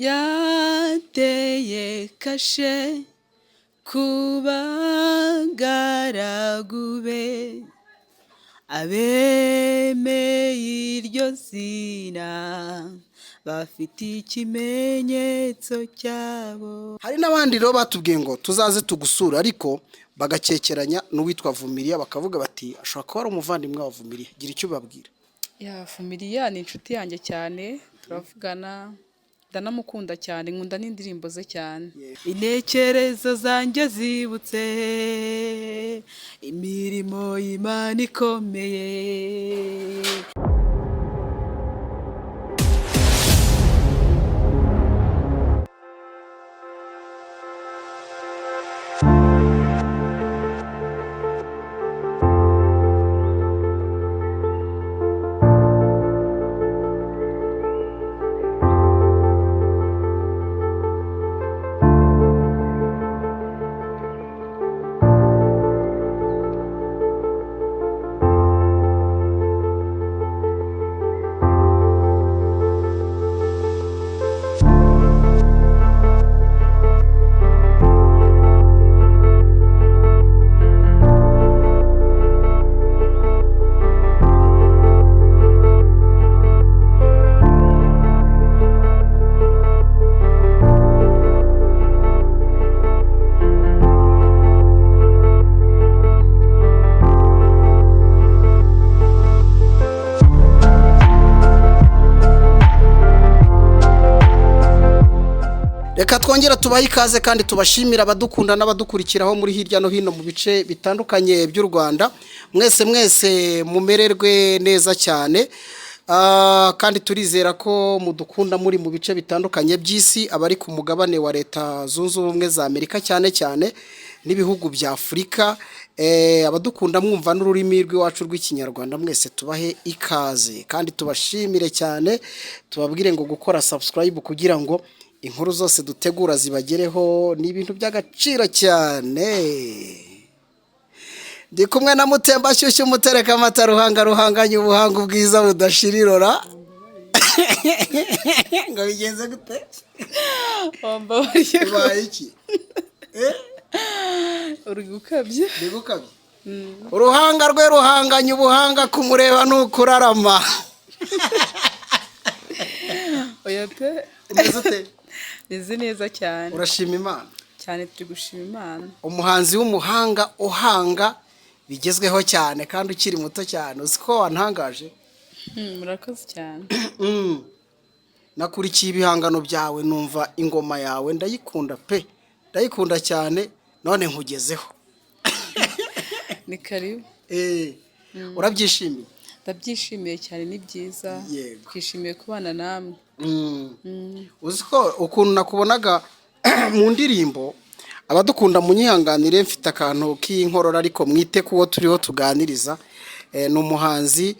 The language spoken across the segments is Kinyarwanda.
Yateye kashe ku bagaragu be, abemeye iryo zina bafite ikimenyetso cyabo. Hari n'abandi rero batubwiye ngo tuzaze tugusura, ariko bagakekeranya n'uwitwa Vumiriya, bakavuga bati ashobora kuba ari umuvandimwe wa Vumiriya. Gira icyo ubabwira. Ya, Vumiriya ni inshuti yanjye cyane, turavugana, ndanamukunda cyane, nkunda n'indirimbo ze cyane. Intekerezo zanjye zibutse imirimo y'Imana ikomeye. Reka twongere tubahe ikaze kandi tubashimira abadukunda n'abadukurikiraho muri hirya no hino mu bice bitandukanye by'u Rwanda. Mwese mwese mumererwe neza cyane. Kandi turizera ko mudukunda muri mu bice bitandukanye by'isi, abari ku mugabane wa Leta Zunze Ubumwe za Amerika cyane cyane n'ibihugu bya Afurika. Abadukunda mwumva n'ururimi rw'iwacu rw'Ikinyarwanda, mwese tubahe ikaze kandi tubashimire cyane, tubabwire ngo gukora subscribe kugira ngo inkuru zose dutegura zibagereho ni ibintu by'agaciro cyane. Ndi kumwe na Mutembashyushyu, umutereka amata, ruhanga ruhanganye ubuhanga, ubwiza budashira irora. Ngo bigenze gute? Wambabariye ko Bibaye iki? uri gukabya. Ndi gukabya? Uruhanga rwe ruhanganye ubuhanga, kumureba ni ukurarama. Oya pe. Umeze ute? Meze neza cyane. Urashima Imana? Cyane, turi gushima Imana. Umuhanzi w'umuhanga uhanga bigezweho cyane kandi ukiri muto cyane, uzi ko wantangaje? Murakoze cyane. Nakurikiye ibihangano byawe, numva ingoma yawe ndayikunda pe, ndayikunda cyane, none nkugezeho. Ni karibu. Urabyishimiye? Ndabyishimiye cyane, ni byiza. Yego. Twishimiye kubana namwe. Uzi ko ukuntu nakubonaga mu ndirimbo, abadukunda munyihanganire mfite akantu k'inkorora, ariko mwite kuwo turiho tuganiriza. Ni umuhanzi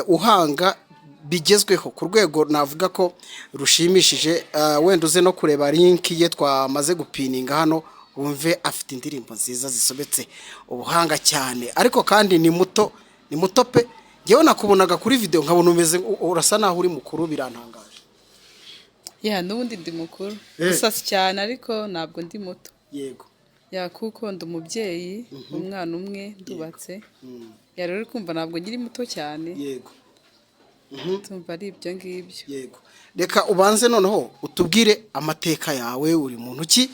uhanga bigezweho ku rwego navuga ko rushimishije. Wenda uze no kureba link ye twamaze gupininga hano, wumve afite indirimbo nziza zisobetse ubuhanga cyane, ariko kandi ni muto, ni muto pe. Njyewe nakubonaga kuri video nkabona umeze, urasa naho uri mukuru, birantangaje. Ya, n'ubundi ndi mukuru. Gusa si cyane, ariko ntabwo ndi muto. Ya, kuko ndi umubyeyi, umwana umwe, ndubatse. Ya, rero uri kumva ntabwo nkiri muto cyane. Tumva ari ibyo ngibyo. Yego, reka ubanze noneho utubwire amateka yawe, uri muntu ki?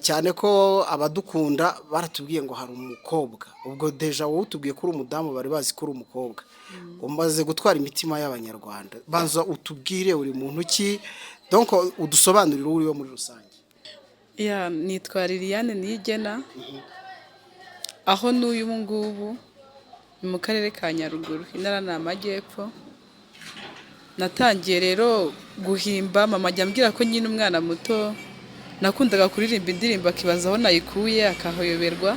Cyane ko abadukunda baratubwiye ngo hari umukobwa, ubwo déjà wowe utubwiye ko uri umudamu, bari bazi ko uri umukobwa umaze gutwara imitima y'Abanyarwanda. Banza utubwire uri muntu ki, donc udusobanurire uwo uri we muri rusange. Ya, nitwa Liliane Niyigena. Aho n'uyu ubu ngubu ni mu karere ka Nyaruguru, intara ni Amajyepfo. Natangiye rero guhimba, mama ajya ambwira ko nyine umwana muto nakundaga kuririmba indirimbo, akibaza aho nayikuye akahayoberwa.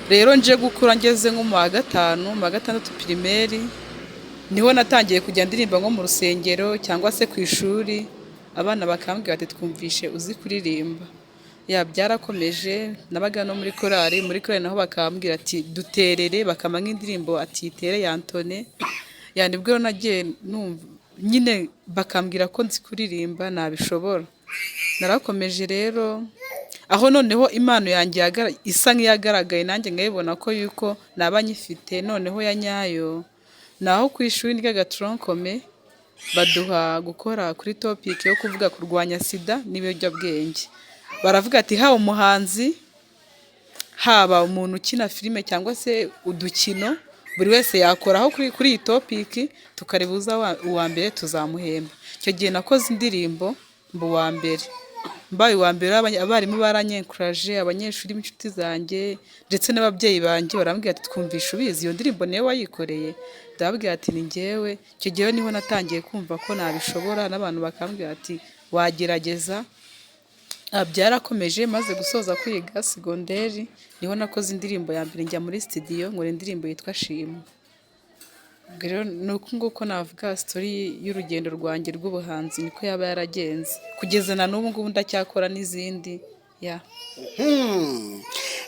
Rero nje gukura ngeze nko mu wa gatanu, mu wa gatandatu primaire, niho natangiye kujya ndirimba nko mu rusengero cyangwa se ku ishuri, abana bakambwira bati twumvishe uzi kuririmba. Ya, byarakomeje, nabaga no muri korali, muri korali naho bakambwira ati duterere, bakampa nk'indirimbo ati tere ya Antone. Ya, nibwo rero nagiye numva Nyine bakambwira ko nzi kuririmba nabishobora. Narakomeje rero, aho noneho impano yanjye isa nk'iyagaragaye, nanjye nkayibona ko yuko naba nyifite noneho ya nyayo, ni aho ku ishuri nigaga tronc commun, baduha gukora kuri topic yo kuvuga kurwanya sida n'ibiyobyabwenge. Baravuga ati haba umuhanzi, haba umuntu ukina filime cyangwa se udukino, buri wese yakoraho kuri iyi topic, tukareba uza uwa mbere tuzamuhemba. Icyo gihe nakoze indirimbo, mba uwa mbere. Mbaye uwa mbere, abarimu baranyenkuraje, abanyeshuri b'inshuti zanjye ndetse n'ababyeyi banjye barambwira ati: "Twumvishe ubizi, iyo ndirimbo niwe wayikoreye?" Ndababwira ati: "Ni njyewe." Icyo gihe niho natangiye kumva ko nabishobora, n'abantu bakambwira ati: "Wagerageza." Byarakomeje, maze gusoza kwiga segonderi niho nakoze indirimbo ya mbere, njya muri studio nkora indirimbo yitwa Shimwa. Ubwo rero ni uku nguko navuga story y'urugendo rwanjye rw'ubuhanzi, niko yaba yaragenze kugeza na n'ubu ngubu ndacyakora n'izindi ya.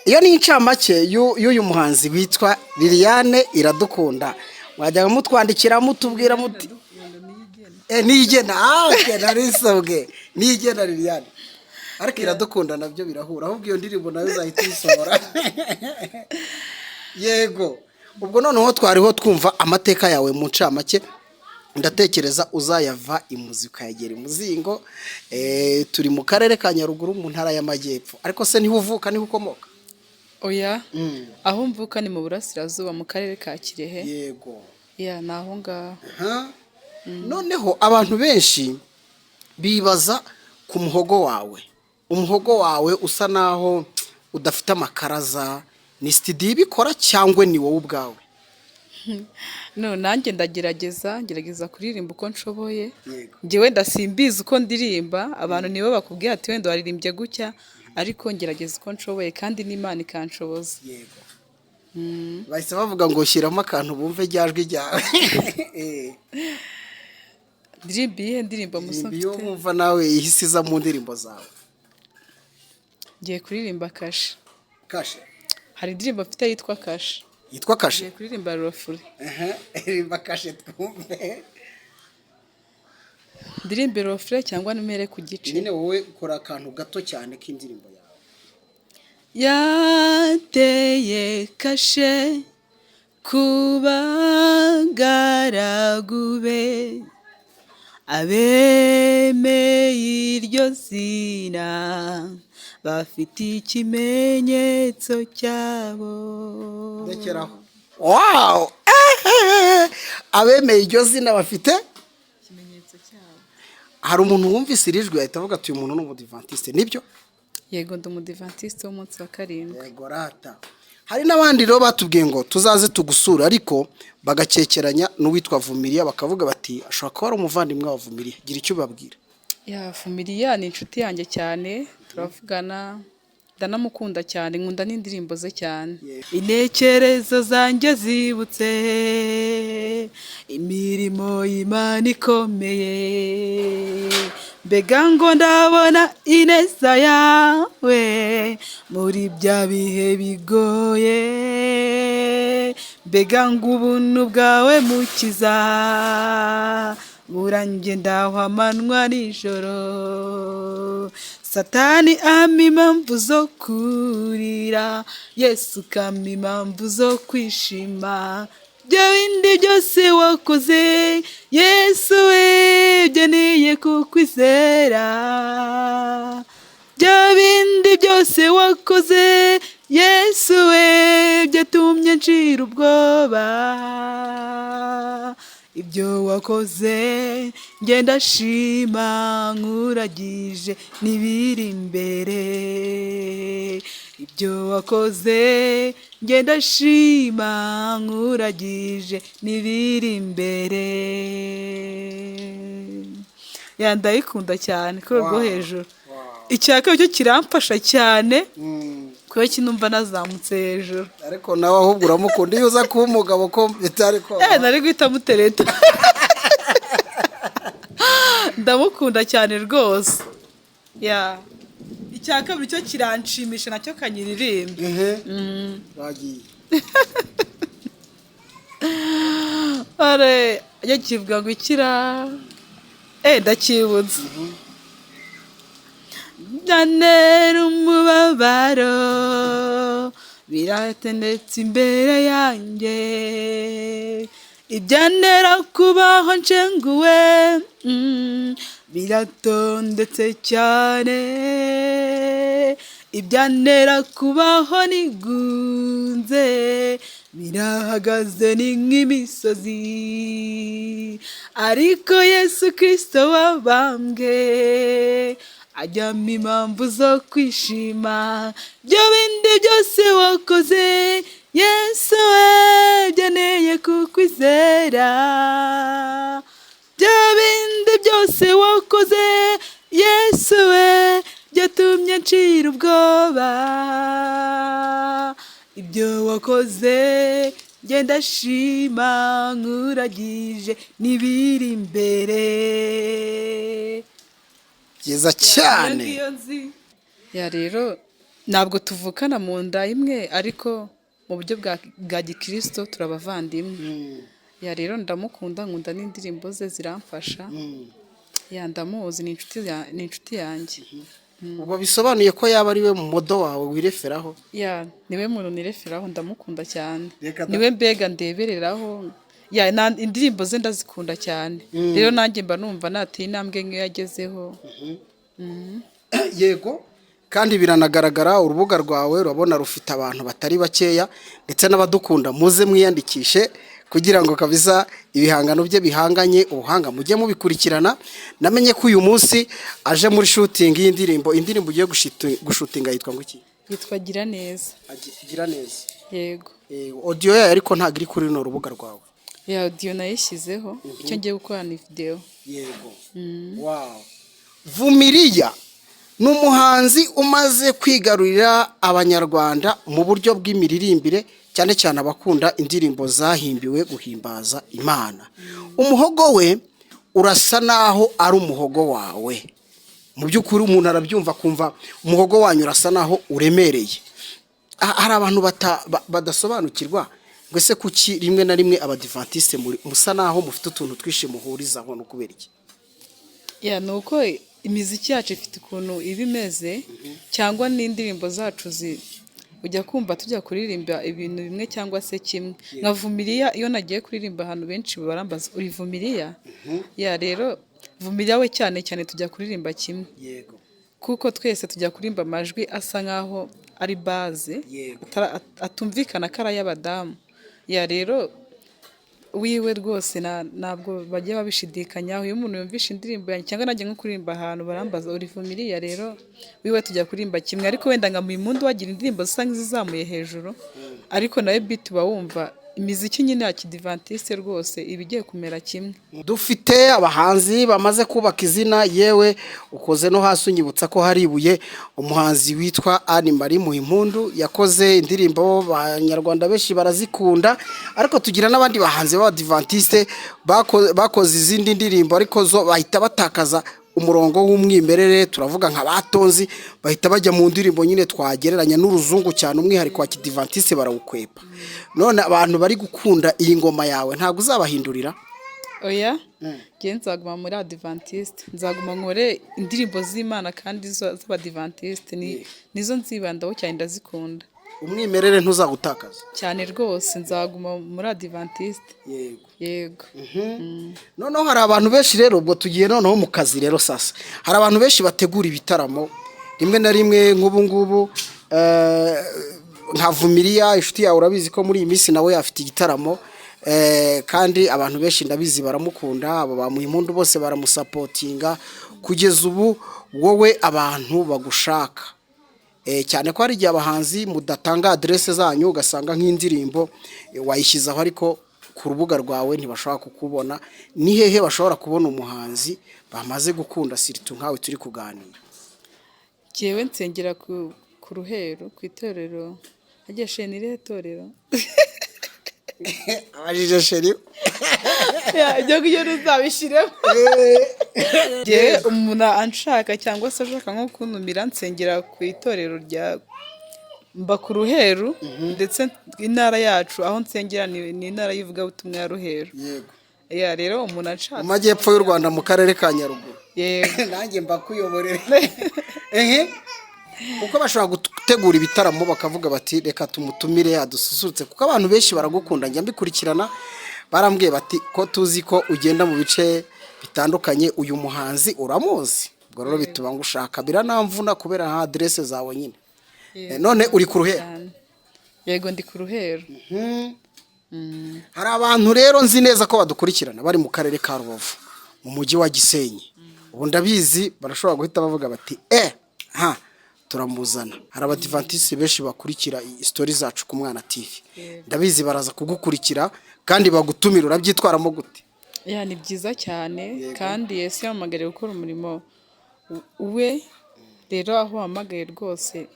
Iyo ni incamake y'uyu muhanzi witwa Liliane Iradukunda. Mwajyaga mutwandikira mutubwira muti Niyigena. Ah, okay, narisabwe Niyigena Liliane, ariko Iradukunda nabyo birahura. Ahubwo iyo ndirimbo nayo uzahita uyisohora. Yego, ubwo noneho twariho twumva amateka yawe mu ncamake. Ndatekereza uzayava imuzi ukayagera imuzingo. Turi mu karere ka Nyaruguru, mu ntara y'Amajyepfo. Ariko se niho uvuka, niho ukomoka? Oya, aho mvuka ni mu Burasirazuba, mu karere ka Kirehe. Ya, ni aho ngaho. Aha. Noneho abantu benshi bibaza ku muhogo wawe. Umuhogo wawe usa naho udafite amakaraza. Ni studio ibikora cyangwa ni wowe ubwawe? No, nanjye ndagerageza, ngerageza kuririmba uko nshoboye. Njye wenda simbizi uko ndirimba, abantu nibo bakubwira ati wenda waririmbye gutya, ariko ngerageza uko nshoboye kandi n'Imana ikanshoboza. Yego, bahise bavuga ngo shyiramo akantu bumve rya jwi ryawe. Ndirimba iyihe ndirimbo muso? Ndirimba iyo Mfite wumva nawe ihise iza mu ndirimbo zawe. Ngiye kuririmba Kashe. Kashe? Hari indirimbo mfite yitwa Kashe. Yitwa Kashe? Ngiye kuririmba refrain. Ririmba Kashe twumve. Ndirimbe refrain cyangwa numere ku gice? Nyine wowe kora akantu gato cyane k'indirimbo yawe. Yateye kashe ku bagaragu be, abemeye iryo zina bafite ikimenyetso cyabo. Rekeraho. Wow, abemeye iryo zina bafite ikimenyetso cyabo. Hari umuntu wumvise iri jwi ahita avuga ati: "Uyu muntu ni umudivantiste," nibyo? Yego, ndi umudivantiste w'umunsi wa karindwi. Yego rata. Hari n'abandi rero batubwiye ngo tuzaze tugusura, ariko bagakekeranya n'uwitwa Vumiriya, bakavuga bati ashobora kuba ari umuvandimwe wa Vumiriya. Gira icyo ubabwira. Ya, Vumiriya ni inshuti yanjye cyane, turavugana, ndanamukunda cyane, nkunda n'indirimbo ze cyane. Intekerezo zanjye zibutse imirimo y'Imana ikomeye, mbega ngo ndabona ineza yawe muri bya bihe bigoye, mbega ngo ubuntu bwawe mukiza burangendaho amanywa nijoro. Satani ampa impamvu zo kurira, Yesu ukampa impamvu zo kwishima. Ibyo bindi byose wakoze Yesu we, byeneye kukwizera. Bya bindi byose wakoze Yesu we, byatumye nshira ubwoba. Ibyo wakoze ngenda shima, nkuragije n'ibiri imbere. Ibyo wakoze ngenda shima, nkuragije n'ibiri imbere. Ya, ndayikunda cyane kuri rwo hejuru. Icya kabiri cyo kiramfasha cyane kubera ko numva nazamutse hejuru. Ariko nawe ahubwo uramukunda. Iyo uza kuba umugabo ko bitari ko Nari guhita mutereta. Ndamukunda cyane rwose. Ya, icya kabiri cyo kiranshimisha, nacyo kanyiririmba. Bagiye. Are, ajya kivuga ngo ikira, ndacyibutse. Byantera umubabaro biratendetse imbere yanjye, ibyantera kubaho nshenguwe, biratondetse cyane, ibyantera kubaho nigunze birahagaze ni nk'imisozi, ariko Yesu Kirisito wabambwe ajyamo impamvu zo kwishima. Ibyo bindi byose wakoze Yesu we byaneye kukwizera, bya bindi byose wakoze Yesu we byatumye ncira ubwoba, ibyo wakoze ngenda shima nkuragije n'ibiri imbere. Byiza cyane. Iyo nzi. Ya rero ntabwo tuvukana mu nda imwe, ariko mu buryo bwa gikirisito turabavandimwe. Ya rero ndamukunda, nkunda n'indirimbo ze ziramfasha. Ya ndamuzi, ni inshuti yanjye. Ubwo bisobanuye ko yaba ari we model wawe wireferaho? Ya, niwe muntu nireferaho, ndamukunda cyane. Reka da. Niwe mbega ndebereraho. Ya indirimbo ze ndazikunda cyane. Rero nanjye mba numva nateye intambwe nk'iyo yagezeho. Yego, kandi biranagaragara, urubuga rwawe urabona rufite abantu batari bakeya, ndetse n'abadukunda muze mwiyandikishe kugira ngo kabisa ibihangano bye bihanganye ubuhanga mujye mubikurikirana. Namenye ko uyu munsi aje muri shooting y'indirimbo. Indirimbo ugiye gushutinga yitwa ngo iki? Yitwa Gira Neza. Gira Neza. Yego. Audio yayo ariko ntabwo iri kuri runo rubuga rwawe? Ya, audio nayishyizeho, icyo ngiye gukora ni video. Yego, wow. Vumiriya ni umuhanzi umaze kwigarurira Abanyarwanda mu buryo bw'imiririmbire, cyane cyane abakunda indirimbo zahimbiwe guhimbaza Imana. Umuhogo we urasa naho ari umuhogo wawe. Mu by'ukuri umuntu arabyumva akumva umuhogo wanyu urasa naho uremereye. Hari abantu badasobanukirwa ngo ese kuki rimwe na rimwe Abadivantisite musa naho mufite utuntu twinshi muhurizaho, no kubera iki? Ya, ni uko imiziki yacu ifite ukuntu iba imeze, cyangwa n'indirimbo zacu ujya kumva tujya kuririmba ibintu bimwe cyangwa se kimwe. Nka Vumiriya, iyo nagiye kuririmba ahantu benshi barambaza uri Vumiriya. Ya rero Vumiriya we cyane cyane tujya kuririmba kimwe, kuko twese tujya kuririmba amajwi asa nkaho ari bass, atumvikana ko ari ay'abadamu. Ya rero wiwe rwose ntabwo bajya babishidikanyaho. Iyo umuntu yumvishe indirimbo yanjye cyangwa najya nko kuririmba ahantu barambaza uri Vumiriya. Rero wiwe tujya kuririmba kimwe, ariko wenda nka Muhimpundu wagira indirimbo zisa nk'izizamuye hejuru, ariko nawe beat uba wumva imiziki nyine ya kidivantiste rwose iba igiye kumera kimwe. Dufite abahanzi bamaze kubaka izina. Yewe, ukoze no hasi unyibutsa ko hari ibuye. Umuhanzi witwa Anne Marie Muhimpundu yakoze indirimbo Abanyarwanda benshi barazikunda, ariko tugira n'abandi bahanzi b'Abadivantisite bakoze izindi ndirimbo, ariko zo bahita batakaza umurongo w'umwimerere. Turavuga nka Batonzi, bahita bajya mu ndirimbo nyine twagereranya n'uruzungu cyane, umwihariko wa kidivantiste barawukwepa. None abantu bari gukunda iyi ngoma yawe, ntabwo uzabahindurira? Oya, njye nzaguma muri Adventiste, nzaguma nkore indirimbo z'Imana kandi z'Abadivantiste nizo nzibandaho cyane, ndazikunda. Umwimerere ntuzawutakaza? Cyane rwose, nzaguma muri Adventiste. Yego. Noneho hari abantu benshi rero, ubwo tugiye noneho mu kazi rero sasa, hari abantu benshi bategura ibitaramo rimwe na rimwe nk'ubu ngubu, nka Vumiriya inshuti yawe, urabizi ko muri iyi minsi nawe afite igitaramo, kandi abantu benshi ndabizi baramukunda, abo bamuha impundu bose baramusapotinga. Kugeza ubu wowe abantu bagushaka, cyane ko hari igihe abahanzi mudatanga aderese zanyu, ugasanga nk'indirimbo wayishyizeho ariko ku rubuga rwawe ntibashobora kukubona. Ni hehe bashobora kubona umuhanzi bamaze gukunda, surtout nkawe turi kuganira? Njyewe nsengera ku Ruheru, ku itorero hagiye sheni irihe torero? Abajije chéri. Ibyo ngibyo ntuzabishyiremo. Njyewe umuntu anshaka cyangwa se ashaka nko kuntumira, nsengera ku itorero rya Mba ku Ruheru, ndetse intara yacu aho nsengera ni intara y'ivugabutumwa ya Ruheru. Ya, rero umuntu anshatse Mu majyepfo y'u Rwanda, mu karere ka Nyaruguru. Yego. Nanjye mbakuyoborere ehe, kuko bashobora gutegura ibitaramo bakavuga bati: "Reka tumutumire adususurutse," kuko abantu benshi baragukunda, njya mbikurikirana. Barambwiye bati: "Ko tuzi ko ugenda mu bice bitandukanye, uyu muhanzi uramuzi?" Ubwo rero bituma ngushaka, biranamvuna kubera nta aderese zawe nyine. None uri ku Ruhero? Cyane. Yego, ndi ku Ruhero. Hari abantu rero nzi neza ko badukurikirana bari mu karere ka Rubavu, mu mujyi wa Gisenyi. Ubu ndabizi barashobora guhita bavuga bati: "E ha, turamuzana." Hari Abadivantisiti benshi bakurikira story zacu ku Mwana TV. Ndabizi baraza kugukurikira kandi bagutumira. Urabyitwaramo gute? Ya, ni byiza cyane, kandi Yesu yampamagariye gukora umurimo we. Rero aho wahamagaye rwose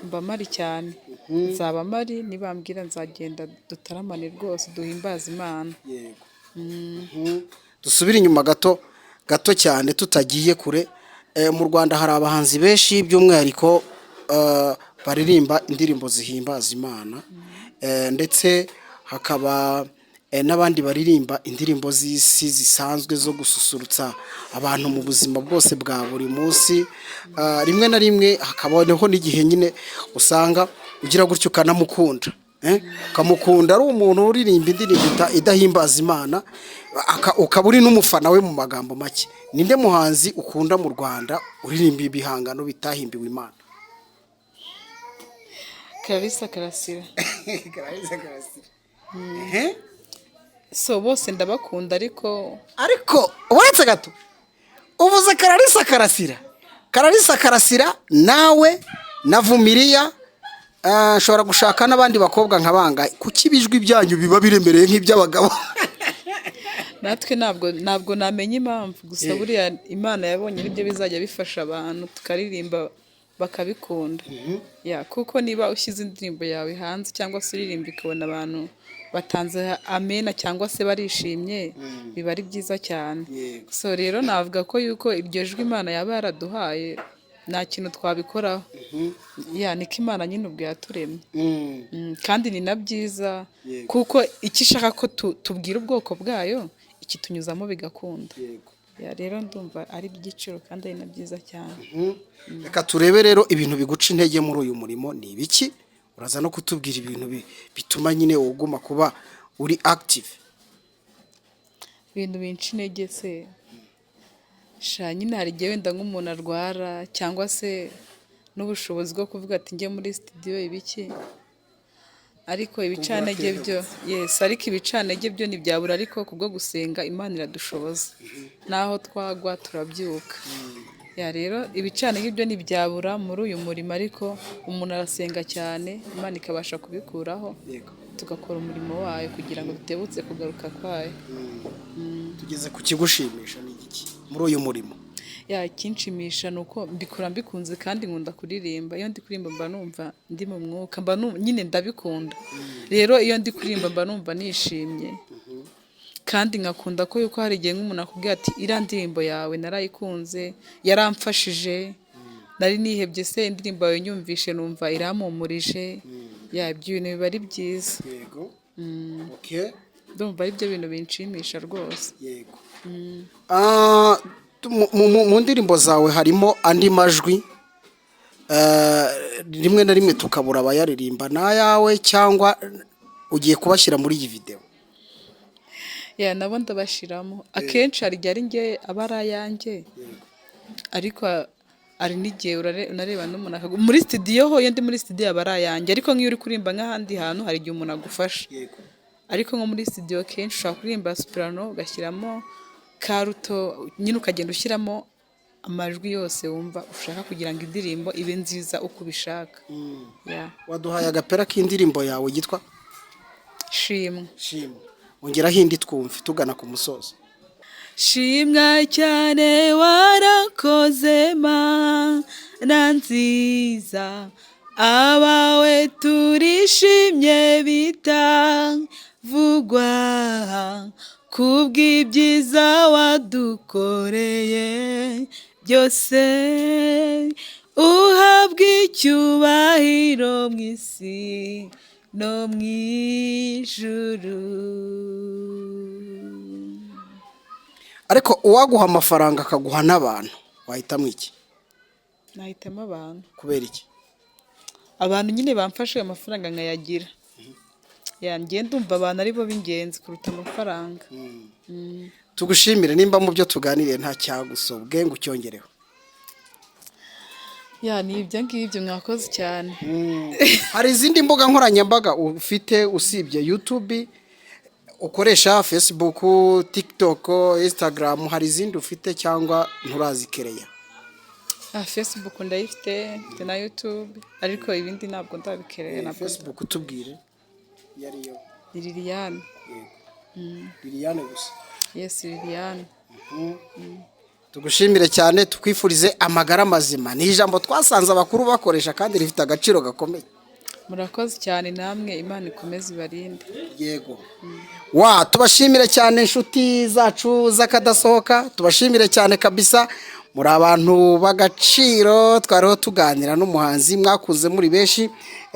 mba mpari cyane, nzaba mpari. Nibambwira nzagenda, dutaramane rwose, duhimbaze Imana. Yego. Dusubire inyuma gato gato cyane, tutagiye kure. Mu Rwanda hari abahanzi benshi, by'umwihariko baririmba indirimbo zihimbaza Imana, ndetse hakaba n'abandi baririmba indirimbo z'isi zisanzwe zo gususurutsa abantu mu buzima bwose bwa buri munsi. Rimwe na rimwe hakabaho n'igihe nyine usanga ugira gutyo ukanamukunda, ukamukunda ari umuntu uririmba indirimbo idahimbaza Imana, ukaba uri n'umufana we. Mu magambo make, ninde muhanzi ukunda mu Rwanda uririmba ibihangano bitahimbiwe Imana? Clarisse Karasira. Ehe. So bose ndabakunda, ariko Ariko uretse gato, uvuze Clarisse Karasira. Clarisse Karasira nawe na Vumiriya, nshobora gushaka n'abandi bakobwa nka bangahe? Kuki ibijwi byanyu biba biremereye nk'iby'abagabo? Natwe ntabwo namenya impamvu, gusa buriya Imana yabonye nibyo bizajya bifasha abantu, tukaririmba bakabikunda. Ya, kuko niba ushyize indirimbo yawe hanze cyangwa se uririmba, ukabona abantu batanze amena cyangwa se barishimye, biba ari byiza cyane. So rero navuga ko yuko iryo jwi Imana yaba yaraduhaye nta kintu twabikoraho. Ya, niko Imana nyine ubwo yaturemye. Kandi ni na byiza, kuko icyo ishaka ko tubwira ubwoko bwayo ikitunyuzamo bigakunda. Ya, rero ndumva ari iby'igiciro kandi ari na byiza cyane. Reka turebe rero, ibintu biguca intege muri uyu murimo ni ibiki? Uraza no kutubwira ibintu bituma nyine uguma kuba uri active. Ibintu binca intege se sha, nyine hari igihe wenda nk'umuntu arwara, cyangwa se n'ubushobozi bwo kuvuga ati njye muri studio ibiki, ariko ibicantege byo, yes, ariko ibicantege byo ntibyabura, ariko kubwo gusenga Imana iradushoboza, naho twagwa turabyuka. Ya, rero ibicantege byo ntibyabura muri uyu murimo, ariko umuntu arasenga cyane, Imana ikabasha kubikuraho, tugakora umurimo wayo kugira ngo dutebutse kugaruka kwayo. Tugeze ku kigushimisha, ni igiki muri uyu murimo? Ya, ikinshimisha ni uko mbikora mbikunze kandi nkunda kuririmba. Iyo ndi kuririmba mba numva ndi mu mwuka, mba nyine ndabikunda. Rero iyo ndi kuririmba mba numva nishimye, kandi nkakunda ko yuko hari igihe nk'umuntu akubwira ati: "Iriya ndirimbo yawe narayikunze, yaramfashije, nari nihebye se indirimbo yawe nyumvishe numva irampumurije." Ya, ibyo bintu biba ari byiza. Yego, okay. Ndumva ari byo bintu binshimisha rwose. Yego. Mu ndirimbo zawe harimo andi majwi, rimwe na rimwe tukabura abayaririmba. Ni ayawe cyangwa ugiye kubashyira muri iyi videwo? Ya, nabo ndabashiramo. Akenshi hari igihe ari njye aba ari ayanjye, ariko hari n'igihe unareba n'umuntu muri studio ho, iyo ndi muri studio aba ari ayanjye, ariko nk'iyo uri kuririmba nk'ahandi hantu hari igihe umuntu agufasha. Ariko nko muri studio kenshi ushobora kuririmba soprano ugashyiramo karuto, nyine ukagenda ushyiramo amajwi yose wumva ushaka kugira ngo indirimbo ibe nziza uko ubishaka. Ya. Waduhaye agapera k'indirimbo yawe yitwa Shimwa. Shimwa. Ongeraho indi twumve, tugana ku musozo. Shimwa cyane, warakoze Mana nziza, abawe turishimye bitavugwa, kubw'ibyiza wadukoreye byose. Uhabwa icyubahiro mu isi no mu ijuru. Ariko uwaguha amafaranga akaguha n'abantu, wahitamo iki? Nahitamo abantu. Kubera iki? Abantu nyine bamfashe, ayo mafaranga nkayagira. Yanjye ndumva abantu ari bo b'ingenzi kuruta amafaranga. Tugushimire. Nimba mu byo tuganiriye nta cyagusobwe ngo ucyongereho? Ya, ni ibyo ngibyo, mwakoze cyane. Hari izindi mbuga nkoranyambaga ufite usibye YouTube ukoresha? Facebook, TikTok, Instagram, hari izindi ufite cyangwa nturazi-create? Ah, Facebook ndayifite, mfite na YouTube, ariko ibindi ntabwo ndabi-create ntabwo. Facebook utubwire iyo ariyo. Ni Liliane. Liliane gusa? Yes, Liliane. Tugushimire cyane, tukwifurize amagara mazima. Ni ijambo twasanze abakuru bakoresha kandi rifite agaciro gakomeye. Murakoze cyane namwe, Imana ikomeze ibarinde. Yego wa, tubashimire cyane inshuti zacu z'akadasohoka, tubashimire cyane kabisa, muri abantu b'agaciro. Twariho tuganira n'umuhanzi mwakunze muri benshi,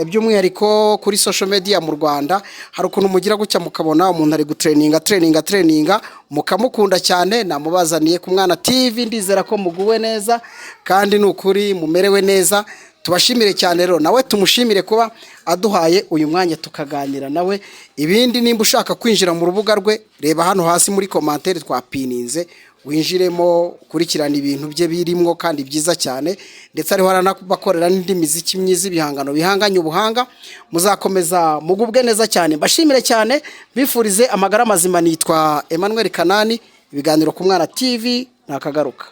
by'umwihariko kuri social media mu Rwanda. Hari ukuntu mugira gutya mukabona umuntu ari gu-trendinga, trendinga, trendinga, mukamukunda cyane. Namubazaniye ku Mwana TV, ndizera ko muguwe neza kandi ni ukuri mumerewe neza. Tubashimire cyane rero, nawe tumushimire kuba aduhaye uyu mwanya tukaganira nawe. Ibindi, nimba ushaka kwinjira mu rubuga rwe, reba hano hasi muri commentaire twapininze, winjiremo ukurikirana ibintu bye birimo kandi byiza cyane, ndetse ariho aranabakorera n'indi miziki myiza, ibihangano bihanganye ubuhanga. Muzakomeza mugubwe neza cyane. Mbashimire cyane, bifurize amagara mazima. Nitwa Emmanuel Kanani, ibiganiro ku Mwana TV nakagaruka.